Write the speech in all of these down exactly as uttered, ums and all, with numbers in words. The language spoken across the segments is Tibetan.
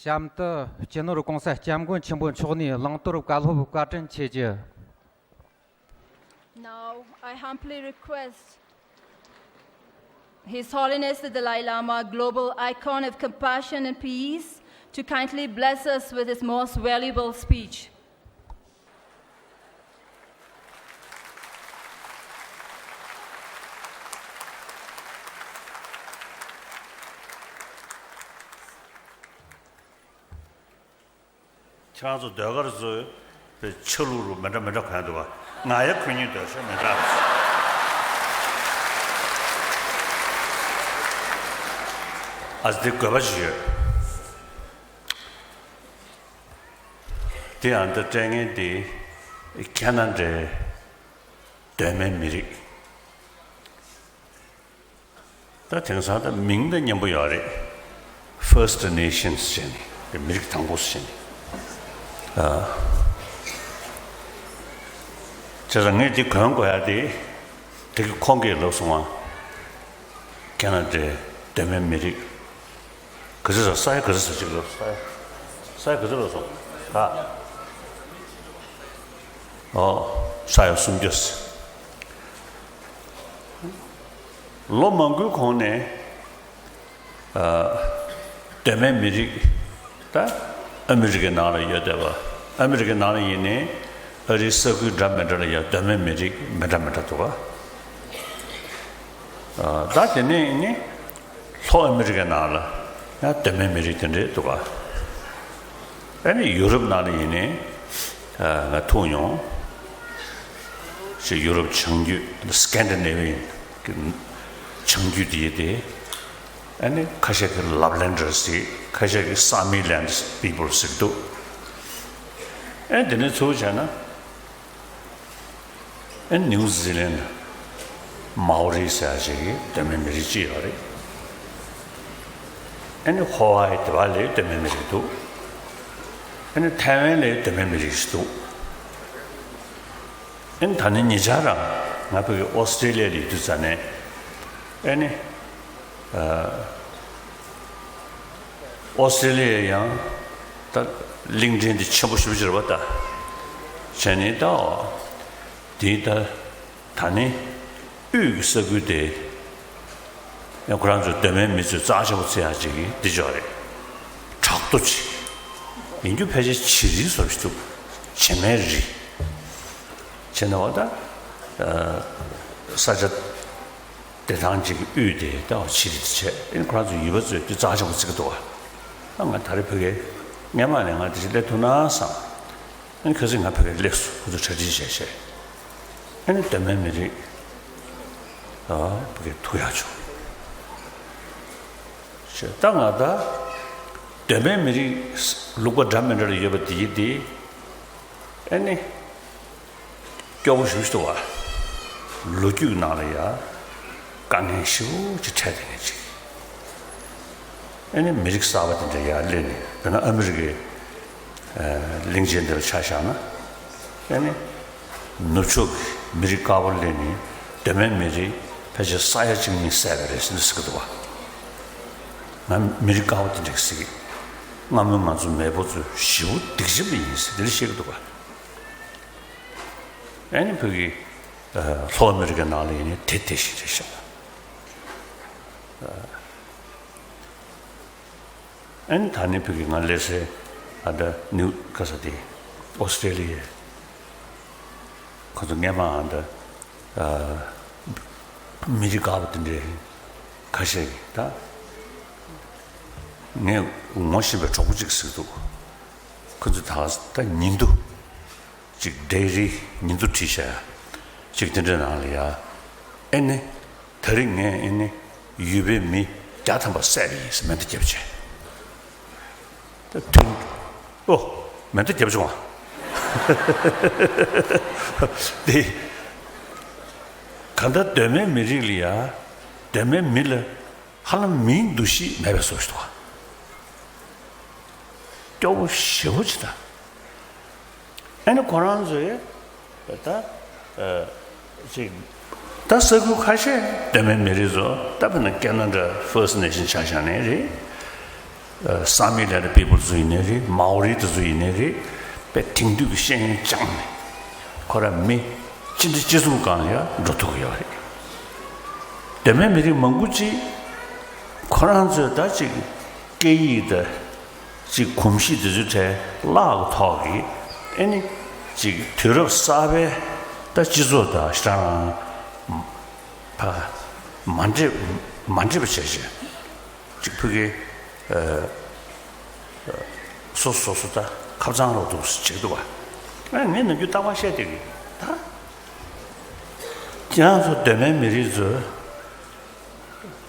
ལྕམ་དུ་སྤྱི་ནོར་༸གོང་ས་༸སྐྱབས་མགོན་ཆེན་པོ་མཆོག་ནས་བླང་དོར་བཀའ་སློབ་བཀའ་དྲིན་ཆེ་ཞུ། Now, I humbly request His Holiness the Dalai Lama, global icon of compassion and peace, to kindly bless us with his most valuable speech. ཁྱེད་རང་ཚོ་ཟློས་གར་ཚོས་པའི་ཆ་ལུགས་རུ་མི་འདྲ་མི་འདྲ་གོན་འདུག་བ། ང་ཡང་ཁོ་གཉིས་ཟློས་ཤ་མི་འདྲ། ཨ་འདི་དགོས་པ་ཞིག་ཡོད། དེ་ཡང་འདི་སྤྲད་མཁན་དེ་ཁེ་ན་ཌའི་གདོད་མའི་མི་རིགས། ད་དེང་སང་ད་མིང་ད་སྙན་པོ་ཡོད་རེད། First Nations ཟེར་ནས་དེ་མི་རིགས་དང་པོ་ཟེར་ནས། ཨ། བྱས་ཙང་ངས་དེ་གོན་དགོས་ཡ་དེ་དེ་གི་ཁོང་གིས་ལབ་སོང་ང་། ཁེ་ན་ཌའི་གདོད་མའི་མི་རིགས། ག་ཚོད་ཟ། ས་ཡ་ག་ཚོད་ཟ་ཅིག་ལབ། ས་ཡ་ས་ཡ་ག་ཚོད་ལབ་སོང་། ད་ཨོ་ས་ཡ་སུམ་བརྒྱ་ཟེར། ལོ་མང་པོའི་གོང་ནས་ཨ་གདོད་མའི་མི་རིགས་ད་ཨ་མི་རི་ཀའི་ནང་ལ་ཡོད་བསྡད་པ། ཨ་མི་རི་ཀའི་ནང་ལ་ཡིན་ནའི་ཨ་རིའི་ས་ཁུལ་འདྲ་མི་འདྲ་ལ་ཡང་གདོད་མའི་མི་རིགས་མི་འདྲ་མི་འདྲ་འདུག་ག། ཨ་ད་དེ་ནས་ཡིན་ནའི་ལྷོ་ཨ་མི་རི་ཀའི་ནང་ལ་ཡང་གདོད་མའི་མི་རིགས་དེ་འདྲས་འདུག་ག། ཨ་ནི་ཡུ་རོབ་ནང་ལ་ཡིན་ནའི་ཨ་ང་ཐུག་མྱོང་། ཞེས་ཡུ་རོབ་བྱང་རྒྱུད་Scandinavian་གི་བྱང་རྒྱུད་དེ་ཡི་དེ། ཨ་ནི་ཁ་ཤས་ཀྱིས་Laplanders་ཟེར། ཁ་ཤས་ཀྱིས་Sami land people་ཟེར་འདུག། ཨ་དེ་ནས་ཚུར་བྱས་ན་ཨ་ནི་ནིའུ་ཛི་ལན་མའོ་རི་ཟེར་ཡ་ཅིག་གི་གདོད་མའི་མི་རིགས་ཅིག་ཡོད་རེད། ཨ་ནི་ཧོ་ཝའི་དེ་བ་ལའི་གདོད་མའི་མི་རིགས་འདུག། ཨ་ནི་ཐའེ་ཝན་ལའི་གདོད་མའི་མི་རིགས་ཤིག་འདུག། ཨ་ནི་ད་ནི་ཉེ་ཆར་རང་ང་ཕ་གི་ཨོ་སི་ཀྲེ་ལི་ཡ་ལ་ཡོད་དུས་ཙ་ནས་ཨ་ནི་ཨ་ཨོ་སི་ཀྲེ་ལི་ཡ་ཡང་ད་གླིང་ཕྲན་དེ་ཆེན་པོ་ཞེ་པོ་ཅིག་རེད་པ། ད་བྱས་ནས་ད་དེ་ད་ད་ནི་དབུས་ཀྱི་ས་ཁུལ་དེ་ཡང་ཁོ་རང་ཚོའི་གདོད་མའི་མི་ཚོས་རྩ་ཆེན་པོ་བརྩི་ཡག་ཅིག་གི་འདི་ཅོག་རེད། བྲག་རྡོ་ཅིག་ཡིན་རྒྱུ་ཕལ་ཆེར་བྱི་རིལ་བཟོ་ཞིག་འདུག། བྱེ་མའི་རིལ། བྱས་ན་འོ་ད་ས་ཆ་བདེ་ཐང་ཅིག་གི་དབུས་དེ་ད་འོ་བྱི་རིལ་དེ་བྱས། ཨེ་ཁོ་རང་ཚོའི་ཡུལ་པ་ཚོས་འདི་རྩ་ཆེན་པོ་བརྩི་གི་འདུག་བ། ཨ་ང་ད་རེས་ཕ་གིར་སྔན་མ་ནས་ང་འདི་ཅིག་སླེབས་ཐུབ་ན་བསམ། ཨ་ནི་ཁ་སང་ང་ཕ་གིར་སླེབས་སོང་། ཁོ་ཚོ་གྲ་སྒྲིག་བྱས་བྱས། ཨ་ནི་གདོད་མའི་མི་རིགས་ཨ་ཕ་གིར་ཐུག་ཡག་བྱུང་། ཞེས་ད་ང་ད་གདོད་མའི་མི་རིགས་ལུག་པ་འདྲ་མི་འདྲ་ལ་ཡོད་པ་དེ་ཡི་དེ་ཨ་ནི་སྐྱོ་བོ་ཞེ་པོ་ཞིག་འདུག་བ། ལོ་རྒྱུས་ནང་ལ་ཡ་དཀའ་ངལ་ཞེ་པོ་ཅིག་འཕྲད་བསྡད་མཁན་ཅིག། ཨ་ནི་མི་རིགས་གསར་པ་དེ་འདྲ་ཡར་སླེབས་ནས། དཔེར་ན་ཨ་མི་རི་ཀའི་ཨ་གླིང་ཆེན་འདི་ལ་ཆ་བཞག་ན། ཨ་ནི་ནུབ་ཕྱོགས་ཀྱི་མི་རིགས་དཀར་པོ་སླེབས་ནས་གདོད་མའི་མི་རིགས་ཕལ་ཆེར་ས་ཡ་གཅིག་གཉིས་བསད་པ་རེད་ཟེར་ནས་ཟེར་གྱི་འདུག་བ། ང་མི་རིགས་དཀར་པོ་དེ་འདྲ་ཟེར་གྱི། སྔ་མོའི་ང་ཚོ་མེས་པོ་ཚོའི་ཞེ་པོ་སྡིག་ཆེན་པོ་ཡིན་ཟེར་དེ་འདྲ་བཤད་ཀྱི་འདུག་བ། ཨ་ནི་ཕ་གི་ཨ་ལྷོ་ཨ་མི་རི་ཀའི་ནང་ལ་ཡིན་ནའི་དེ་དེ་བཞིན་རེད་ཤག། ཨ་ནི་ད་ནི་ཕ་གི་ང་སླེབས་སའི་ཨ་ད་ནིའུ་ག་ས་དེ་ཨོ་སི་ཀྲེ་ལི་ཡའི་ཁོ་ཚོ་སྔན་མ་ཨ་ད་ཨ་མི་རིགས་དཀར་པོ་དེ་འདྲའི་ཁ་ཤས་ཀྱིས་ད་ངས་ངོ་ཤེས་པའི་གྲོགས་པོ་གཅིག་ཟེར་གྱི་འདུག། ཁོ་ཚོས་ད་ད་ཉིན་ཐོ་ཅིག་ཌེ་རིའི་ཉིན་ཐོ་བྲིས་བཞག་ཡ་ཅིག་དེ་འདྲའི་ནང་ལ་ཡ། ཨེ་ནི་ད་རིང་ངས་ཨེ་ནི་ཡུལ་པའི་མི་བརྒྱ་ཐམ་པ་བསད་པ་ཡིན་ཟེར་མེ་མདའ་བརྒྱབ་བྱས། ད་ཐུན། ཨོ། མེ་མདའ་བརྒྱབ་བྱུང་བ། དེ་ག་ད་གདོད་མའི་མི་རིགས་ལ་ཡ་གདོད་མའི་མི་ལ་ཧ་ལམ་མིའི་འདུ་ཤེས་མེད་པའི་བཟོ་ཞིག་འདུག་བ། སྐྱོ་བོ་ཞེ་པོ་ཅིག་ད། ཨ་ནི་ཁོ་རང་ཚོས་ད་ཨ་ཅིག་ད་ས་ཁུལ་ཁ་ཤས་གདོད་མའི་མི་རིགས་ཚོ་ད་དཔེར་ན་ཁེ་ན་ཌ་First Nation་ཆ་བཞག་ནའི་རེད། ཨ། སང་མི་ལན་ཌི་པི་པལ་ཚོ་ཡིན་ནའི་རེད། མའོ་རི་དེ་ཚོ་ཡིན་ནའི་རེད། དཔེ་དེང་དུས་ཀྱི་ཤེས་ཡོན་སྦྱངས་ནས་ཁོ་རང་མི་སྤྱི་འདྲ་སྤྱི་ཚོགས་སྒང་ལ་ཡང་འགྲོ་ཐུབ་ཀྱི་ཡོད་རེད། གདོད་མའི་མི་རིགས་མང་པོ་ཅིག་ཁོ་རང་ཚོས་ད་ཅིག་སྐད་ཡིག་དང་ཅིག་གོམས་གཤིས་དེ་ཚོའི་གྲས་བརླག་གི་ཐོག་གི། ཨེ་ནི་ཅིག་དུས་རབས་གསར་པའི་ད་སྤྱི་ཚོགས་དང་ཞེ་དྲག་ཕ་མ་འདྲེས་མ་འདྲེས་པ་བྱས་བྱས། ཅིག་ཕ་གི། ཨ། སོ་སོ་སོ་ད་ཁབ་ཚང་ལོག་འདུག་ཅིག་འདུག་བ། ཨ། ངས་ནམ་རྒྱུན་རྟག་པར་བཤད་བསྡད་ཀྱི། ད་ཁྱེད་རང་ཚོ་གདོད་མའི་མི་རིགས་ཚོས་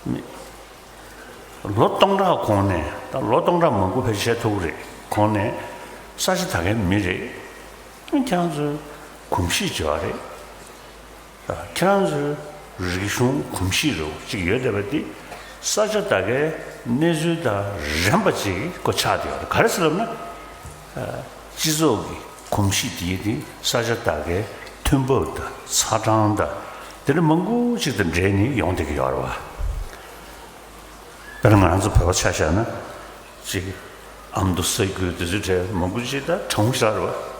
མི་ལོ་སྟོང་ཕྲག་གོང་ནས། ད་ལོ་སྟོང་ཕྲག་མང་པོ་ཕལ་ཆེར་བཤད་ཐུབ་ཀྱི་རེད། གོང་ནས་ས་ཆ་ད་གའི་མི་རེད། ཁྱེད་རང་ཚོའི་གོམས་གཤིས་བྱས་པ་རེད། ཁྱེད་རང་ཚོའི་རིག་གཞུང་གོམས་གཤིས་རེ་བ་ཅིག་ཡོད་བསྡད་པ་འདི་ས་ཆ་ད་གའི་གནས་ཚུལ་དང་རན་པ་ཅིག་གོ་ཆགས་བསྡད་ཡོད་རེད། ག་རེ་ཟེར་ལབ་ན། ཨ། སྤྱི་ཚོགས་ཀྱི་གོམས་གཤིས་འདི་འདི་ས་ཆ་ད་གའི་ཐོན་འབབ་དང་ཚ་གྲང་དང་དེ་འདྲ་མང་པོ་ཅིག་དང་འབྲེལ་ནས་ཡོང་བསྡད་ཀྱི་ཡོད་རེད་བ། དཔེར་ན་ང་རང་ཚོ་བོད་པ་ཆ་བཞག་ན། ཅིག་ཨ་མདོ་ས་ཁུལ་དེ་ཚོའི་གྲས་མང་པོ་ཅིག་ད་གྲང་མོ་ཞེ་དྲག་རེད་བ།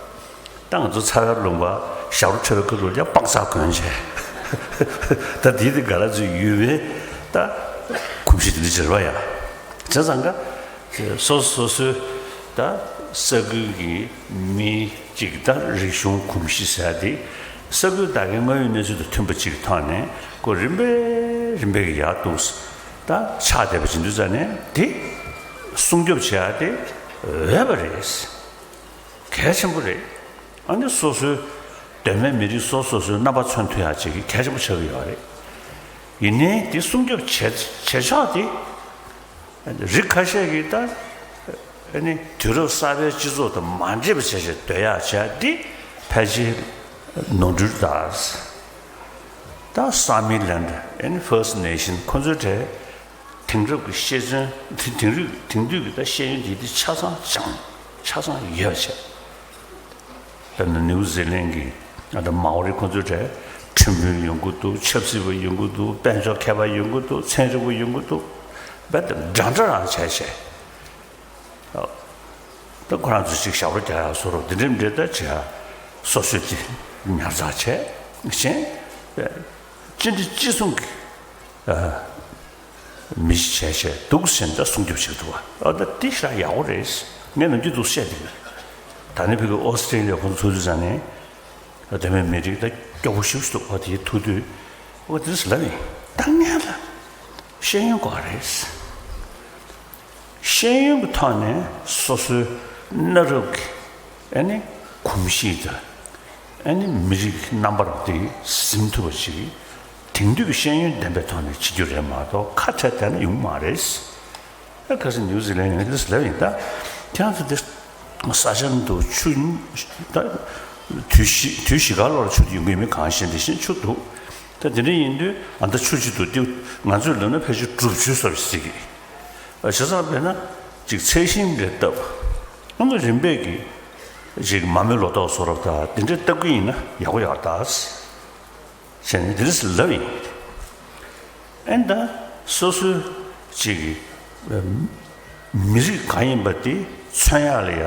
ད་ང་ཚོ་ཚ་བའི་ལུང་པ་ཞབས་བྲོ་འཁྲབ་པའི་ཁ་ཐུག་ལ་ཡ་པག་ཚག་གོན་བྱས། ད་དེ་དེ་ག་ལ་ཚོད་ཡོད་པའི་ད་གོམས་གཤིས་དེ་འདྲ་ཅིག་རེད་བ་ཡ། བྱས་ཙང་ཀ་སོ་སོ་སོ་སོའི་ད་ས་ཁུལ་གྱི་མི་གཅིག་གི་ད་རིག་གཞུང་གོམས་གཤིས་ཟེར་ཡ་དེ་ས་ཁུལ་ད་གའི་དངོས་ཡོད་གནས་ཚུལ་དང་མཐུན་པ་ཅིག་གི་ཐོག་ནས་ཁོ་རིམ་པས་རིམ་པས་ཀྱི་ཡར་འདུག་ད་ཆགས་བསྡད་པ་ཅིག་འདུག་ཙང་ནས་དེ་སྲུང་སྐྱོབ་བྱེད་ཡ་དེ་འོས་པ་རེད། གལ་ཆེན་པོ་རེད། ཨ་ནི་སོ་སོའི་གདོད་མའི་མི་རིགས་སོ་སོ་སོའི་རྣམ་པ་མཚོན་ཐུབ་ཡ་ཅིག་གལ་ཆེན་པོ་ཆགས་ཀྱི་ཡོད་རེད། ཡིན་ནའི་དེ་སྲུང་སྐྱོབ་བྱེད་བྱེད་ཕྱོགས་དེ། རིགས་ཁ་ཤས་ཀྱིས་ད་ཨ་ནི་དུས་རབས་གསར་པའི་སྤྱི་ཚོགས་དང་མ་འདྲེས་པ་བྱས་བྱས་སྡོད་ཡག་བྱས་འདི་ཕལ་ཆེར་ནོར་འཁྲུལ་དང་། ད་སང་མི་ལན་ཌི་ཨ་ནི་First Nation་ཁོ་ཚོའི་གྲས་དེང་རབས་ཀྱི་ཤེས་ཚན་དེ་དེང་རབས་དེང་དུས་ཀྱི་ད་ཤེས་ཡོན་དེ་དེ་ཆ་ཚང་སྦྱངས། ཆ་ཚང་ཡོད་བྱས། དཔེར་ན་ནིའུ་ཛི་ལན་གྱི་ཨ་ད་མའོ་རི་ཁོ་ཚོའི་གྲས་ཁྲིམས་དཔོན་ཡོང་གི་འདུག་ཆབ་སྲིད་པ་ཡོང་གི་འདུག་དཔལ་འབྱོར་མཁས་པ་ཡོང་གི་འདུག་ཚན་རིག་པ་ཡོང་གི་འདུག་དཔེ་ད་འདྲ་འདྲ་རང་བྱས་བྱས། ཨ། ད་ཁོ་རང་ཚོ་ཅིག་ཞབས་བྲོ་རྒྱག་ཡག་བཟོ་རོགས་འདི་འདྲ་འདྲ་ད་བྱས་སོ་སོས་དེ་ཉར་ཚགས་བྱས་གཞན་སྤྱི་འདྲ་སྤྱི་གསུང་གི་ཨ། མི་ཞིག་བྱས་བྱས་འདུག་ཟེར་ནས་ད་སྲུང་སྐྱོབ་བྱེད་ཐུབ་པ། ཨ་ད་འདི་ཞེ་དྲག་ཡག་པོ་རེད། ངས་ནམ་རྒྱུན་འདུག་བཤད་འདུག་ད་ནི་ཕ་གི་ཨོ་སི་ཀྲེ་ལི་ཡ་ཁོང་ཚོ་ཚུར་དུ་བྱས་ནས་ཨ་གདོད་མའི་མི་རིགས་ད་སྐྱོ་པོ་ཞེ་པོ་ཞིག་འདུག་ཨ་དེ་ཐུག་དུས་ཨ་དེ་ལབ་ཡིན། ད་ངས་ལ་ཤེས་ཡོན་དགོས་རེད། ཤེས་ཡོན་གྱི་ཐོག་ནས་སོ་སོའི་གནའ་རབས་ཀྱི་ཨ་ནི་གོམས་གཤིས་དང་ཨ་ནི་མི་རིགས་ཀྱི་རྣམ་པ་དེ་ཟིན་ཐུབ་པ་ཞིག་དེང་དུས་ཀྱི་ཤེས་ཡོན་ལྡན་པའི་ཐོག་ནས་བྱེད་རྒྱུ་རེད་མ་གཏོགས་ཁ་བྲལ་བསྡད་ན་ཡོང་མ་རེད། ཨ་ཁ་སང་ནིའུ་ཛི་ལན་ཡང་ལས་སུ་ལབ་ཡིན། ད་ཁྱེད་རང་ཚོ་དེ་ས་ཆ་འདུག་ཆུ་ད་དུས་བཞི་དུས་བཞི་ག་ལོར་ཆུ་དེ་ཡོང་གི་མི་གང་ཤེས། དེ་བཞིན་ཆུ་འདུག་ད་དེ་འདྲ་ཡིན་དུས་ཨ་ད་ཆུ་ཅིག་འདུག་དེ་ང་ཚོས་ལབ་ན་ཕལ་ཆེར་སྒྲུབ་ཆུ་བཟོ་བ་ཞིག་གི། བྱས་ཙང་དཔེར་ན་ཅིག་ཚལ་ཞིང་འདྲ་བཏབ། ཨ་ནི་རིམ་པས་ཀྱིས་ཅིག་མ་རྨོས་ལོ་ཏོག་བཟོ་རབས་དང་དེ་འདྲ་བཏབ་ཀྱི་ཡིན་ན་ཡག་པོ་ཡག་ད་བྱས་ནས་དེ་འདྲ་ལབ་ཡིན། ཨེ་ད་སོ་སོའི་ཅིག་མི་རིགས་གང་ཡིན་པ་དེ་མཚོན་ཡག་ལ་ཡ་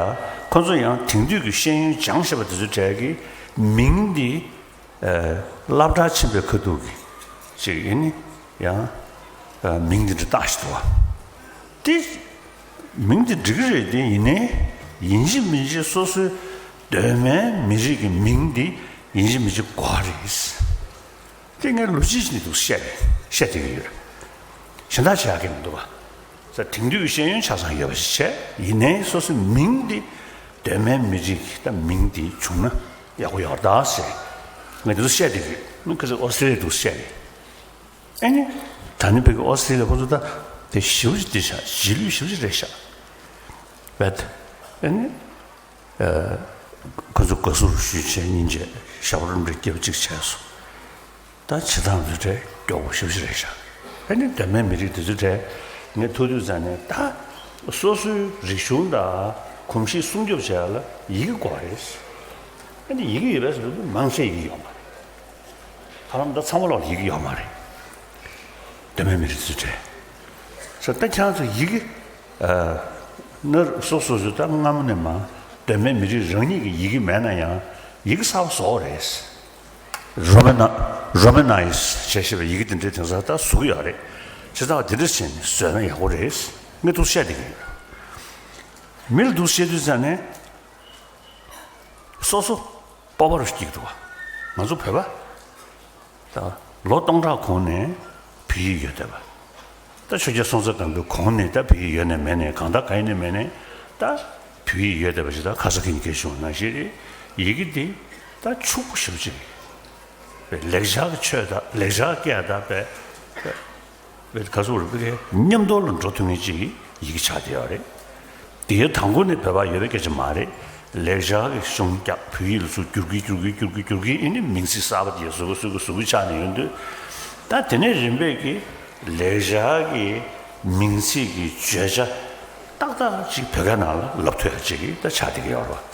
ཁོ་ཚོ་ཡང་དེང་དུས་ཀྱི་ཤེས་ཡོན་སྦྱངས་བཞག་པ་དེ་ཚོའི་གྲས་ཀྱི་མིང་འདི། ཨ། སློབ་གྲྭར་ཕྱིན་པའི་ཁ་ཐུག་གི་ཅིག་ཡིན་ནི་ཡང་། ཨ། མིང་འདི་འདྲ་བཏགས་ཤིག་འདུག་བ། དེ་མིང་འདི་འགྲིག་གི་རེད་དེ། ཡིན་ནའི་ཡིན་གཅིག་མིན་གཅིག་སོ་སོའི་གདོད་མའི་མི་རིགས་ཀྱི་མིང་འདི་ཡིན་གཅིག་མིན་གཅིག་དགོས་རེད། དེ་ངས་ལོ་གཅིག་ནས་འདུག་བཤད་བཤད་བསྡད་ཀྱི་ཡོད། གཞན་དག་བྱེད་ཡག་གི་མི་འདུག་བ། ས་དེང་དུས་ཀྱི་ཤེས་ཡོན་ཆ་ཚང་ཡོད་པ་ཞིག་བྱས། ཡིན་ནའི་སོ་སོའི་མིང་འདི་གདོད་མའི་མི་རིགས་ཀྱི་ད་མིང་འདི་བྱུང་ན་ཡག་པོ་ཡོད་ད་ཟེར། ངས་འདི་ཚོ་བཤད་བསྡད་ཀྱི་ཡོད། ཁ་སང་ཨོ་སི་ཀྲི་ལི་ཡ་འདུག་བཤད་རེད། ཨ་ནི་ད་ནི་ཕ་གི་ཨོ་སི་ཀྲི་ལི་ཡ་ཁོ་ཚོ་ད་དེ་ཞེ་པོ་ཅིག་དེ་ཤག་རྗེས་ལུས་ཞེ་པོ་ཅིག་རེད་ཤག་བས། ཨ་ནི། ཨ། ཁོ་ཚོ་དགའ་བསུ་ཞུས་བྱས་སྙིང་རྗེ་ཞབས་བྲོ་འདྲ་རྒྱབ་ཅིག་བྱས་སོང་། ད་བྱེད་སྟངས་དེ་འདྲ་སྐྱོ་པོ་ཞེ་པོ་ཅིག་རེད་ཤག་ཨ་ནི་གདོད་མའི་མི་རིགས་དེ་ཚོའི་གྲས་ངས་ཐུག་དུས་ཙང་ནས་ད་སོ་སོའི་རིག་གཞུང་དང་གོམས་གཤིས་སྲུང་སྐྱོབ་བྱེད་ཡག་ལ་ཡི་གེ་དགོས་རེད། ཨ་ནི་ཡི་གེ་ཡོད་པས་ཟེར་དུས་མང་ཆེ་ཡི་གེ་ཡོད་མ་རེད། ཧ་ལམ་ད་ཚང་མ་ལོག་ཡི་གེ་ཡོད་མ་རེད། གདོད་མའི་མི་རིགས་ཚོའི་གྲས། ས་ད་ཁྱེད་རང་ཚོ་ཡི་གེ་ ནི་སོ་སོ་སོ་ད་སྔ་མོ་ནས་མ་གདོད་མའི་མི་རིགས་རང་ཉིད་ཀྱི་ཡི་གེ་མེད་ན་ཡང་ཡི་གེ་གསར་པ་བཟོ་བ་རེད། རོ་མེ་ན་རོ་མེ་ནའི་ཟེར་ཞེས་པའི་ཡི་གེ་དེ་འདྲའི་དེང་སང་ད་བཟོ་གི་ཡོད་རེད། བྱས་ཙང་དེ་འདྲ་བྱས་ནས་བཟོས་ན་ཡག་པོ་རེད། ངས་འདུག་བཤད་བསྡད་ཀྱི་ཡོད། མི་ལ་འདུག་བཤད་དུས་ཙང་ནས་སོ་སོ་སྤོབས་པ་རུ་སྐྱེ་གི་འདུག་བ། ང་ཚོ་བོད་པ་ད་ལོ་སྟོང་ཕྲག་གོང་ནས་བོད་ཡིག་ཡོད་བསྡད་པ། ད་ཆོས་རྒྱལ་སྲོང་བཙན་སྒམ་པོའི་གོང་ནས་ད་བོད་ཡིག་ཡོད་ནས་མེད་ནས་གང་ལྟར་གང་ཡིན་ནས་མེད་ནས་ད་བོད་ཡིག་ཡོད་བསྡད་པ་ཞིག་ད་ཁ་སང་ཁ་ཉིན་སྐད་ཆ་བྱུང་བ་ནང་བཞིན་རེད། ཡི་གེ་འདི་ད་ཕྱུག་པོ་ཞེ་པོ་ཅིག་རེད། ལེགས་སྦྱར་གྱི་ཆོས་དང་ལེགས་སྦྱར་སྐད་དང་བས་བས་ག་ཚོད་རེད་པས་མཉམ་དུ་ལ་འགྲོ་ཐུབ་མཁན་ཅིག་ཡི་གེ་ཆགས་བསྡད་ཡོད་རེད། དེའི་དང་པོ་ནི་བོད་པ་ཡོད་པའི་སྐད་ཆ་མ་རེད། ལེགས་སྦྱར་གྱི་གཞུང་རྒྱ་བོད་ཡིག་ལ་ཚུར་བསྒྱུར་གི་བསྒྱུར་གི་བསྒྱུར་གི་བསྒྱུར་གི་ཨེ་ནི་མིང་ཚིག་གསར་པ་དེ་བཟོ་གི་བཟོ་གི་བཟོ་གི་ཆགས་ནས་ཡོང་དུས། ད་དེ་ནས་རིམ་པས་ཀྱི་ལེགས་སྦྱར་གྱི་མིང་ཚིག་གི་བརྗོད་བྱ་ཏག་ཏག་ཅིག་བོད་སྐད་ནང་ལ་ལབ་ཐུབ་ཡ་ཅིག་ད་ཆགས་བསྡད་ཀྱི་ཡོད་རེད་བ།